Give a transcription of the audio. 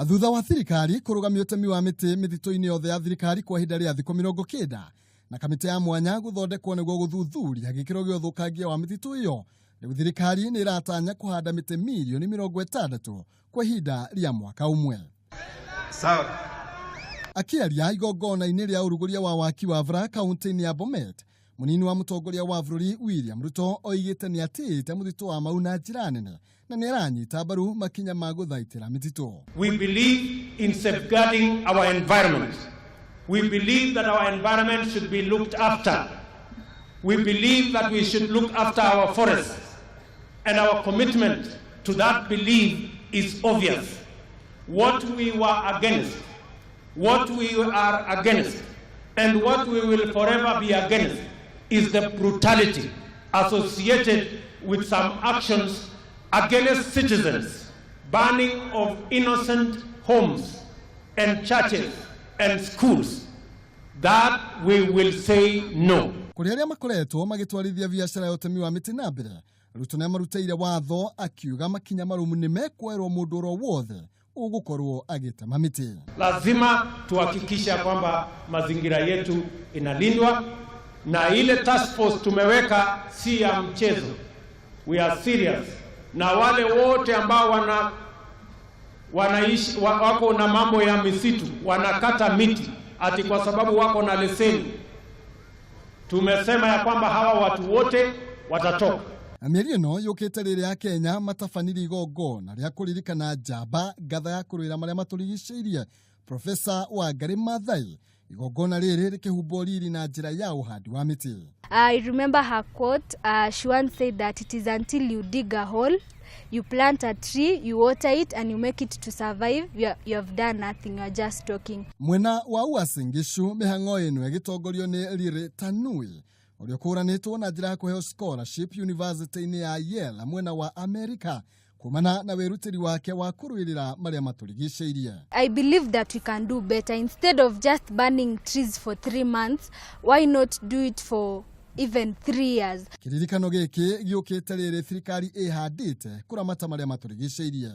Thutha wa thirikari kũrũgamia ũtemi wa mĩtĩ mĩtitũ-inĩ yothe ya thirikari kwa ihinda rĩa thikũ 90 na kamĩtĩ ya mwanya gũthondekwo nĩguo gũthuthuria gĩkĩro gĩa ũthũkangia wa mĩtitũ ĩyo, rĩu thirikari nĩ ĩratanya kũhanda mĩtĩ mirioni 60 kwa ihinda rĩa mwaka ũmwe. Sawa. Akĩaria igongona-inĩ rĩa ũrugũria wa waki wa bara kaunti-inĩ ya Bomet, mũnini wa mũtongoria wa bũrũri William Ruto oigĩte nĩ atĩĩte mũtitũ wa Mau na njĩra nene na nĩ aranyita mbaru makinya ma gũthaitĩra mĩtitũ. We believe in safeguarding our environment. We believe that our environment should be looked after. We believe that we should look after our forests. And our commitment to that belief is obvious. What we were against, what we are against, and what we will forever be against is the brutality associated with some actions against citizens, burning of innocent homes and churches and schools. That we will say no. Kũrĩ arĩa makoretwo magĩtwarithia biacara ya ũtemi wa mĩtĩ na mbere, Ruto nĩ amarutĩire watho akiuga makinya marũmu nĩ mekuoerwo mũndũ oro wothe ũgũkorwo agĩtema mĩtĩ. Lazima tuhakikishe kwamba mazingira yetu inalindwa, na ile task force tumeweka si ya mchezo. We are serious, na wale wote ambao wanaishi wako na mambo ya misitu wanakata miti ati kwa sababu wako na leseni, tumesema ya kwamba hawa watu wote watatoka. Na mĩario ĩno yũkĩte rĩrĩa Akenya matabanirie igongona rĩa kũririkana njamba ngatha ya kũrũĩra marĩa matũrigicĩirie, Profesa Wangari Maathai, igongona rĩrĩ rĩkĩhumbwo riri na njĩra ya ũhandi wa mĩtĩ. I remember her quote. She once said that it is until you dig a hole, you plant a tree, you water it, and you make it to survive, you have done nothing, you are just talking. Mwena wa Uasin Gishu, mĩhang'o ĩno ĩgĩtongorio nĩ Riri Tanui ũrĩa ũkũranĩtwo na njĩra ya kũheo scholarship university-inĩ ya Yale mwena wa Amerika kumana na wĩrutĩri wake wa kũrũĩrĩra marĩa matũrigicĩirie. I believe that we can do better. Instead of just burning trees for 3 months, why not do it for even 3 years? Kĩririkano gĩkĩ gĩũkĩte rĩrĩ thirikari ĩhandĩte kũramata marĩa matũrigicĩirie.